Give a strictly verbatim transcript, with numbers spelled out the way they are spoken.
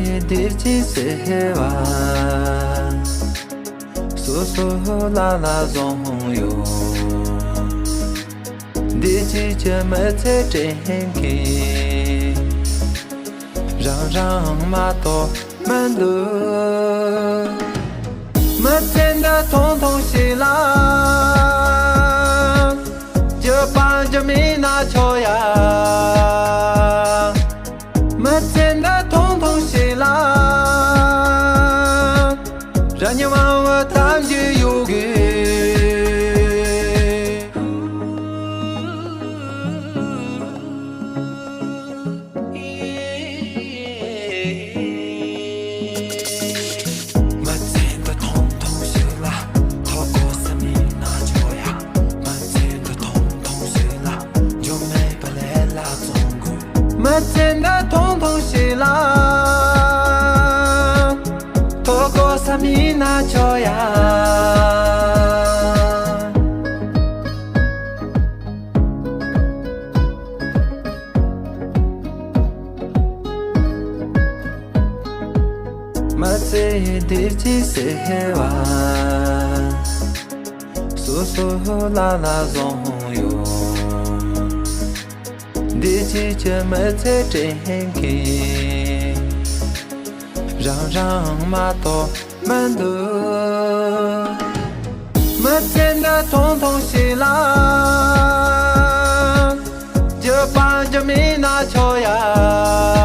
བདེ་སྐྱིད་ཟེར་བ། སོ་སོ་ལ་ལ་བཟང་ཡོད། བདེ་སྐྱིད་ཀྱི་མི་ཚེ་དྲན་མཁན། རང་རང་མ་གཏོགས་མི་འདུག་མི་ཚེ་འདི་ཐུང་ཐུང་ཞིག་ལ། རྒྱུ་པ་རྒྱུ་མིན་ན་ཆོག་ཡ། མི་ཚེ་འདི་ཐུང་ཐུང་ཞིག་ལ། རང་ཉིད་མང་བོ་ཐམས་ཅད་ཡོད་དགོས། མི་ཚེ་འདི་ཐུང་ཐུང་ཞིག་ལ། ཐོག་གོ་ས་མིན་ན་ཆོག་ཡ། མི་ཚེ་འདི་ཐུང་ཐུང་ཞིག་ལ། འཇོ་མེད་པ་ལས་ལ་བཙོང་དགོས། མི་ཚེ་འདི་ཐུང་ཐུང་ཞིག་ལ། ཐོག་གོ་ས་མིན་ན་ཆོག་ཡ། མི་ཚེ་བདེ་སྐྱིད་ཟེར་བ། སོ་སོ་ལ་ལ་བཟང་ཡོད། བདེ་སྐྱིད་ཀྱི་མི་ཚེ་དྲན་མཁན། རང་རང་མ་གཏོགས་མི་འདུག་མི་ཚེ་འདི་ཐུང་ཐུང་ཞིག་ལ། རྒྱུ་པ་རྒྱུ་མིན་ན་ཆོག་ཡ།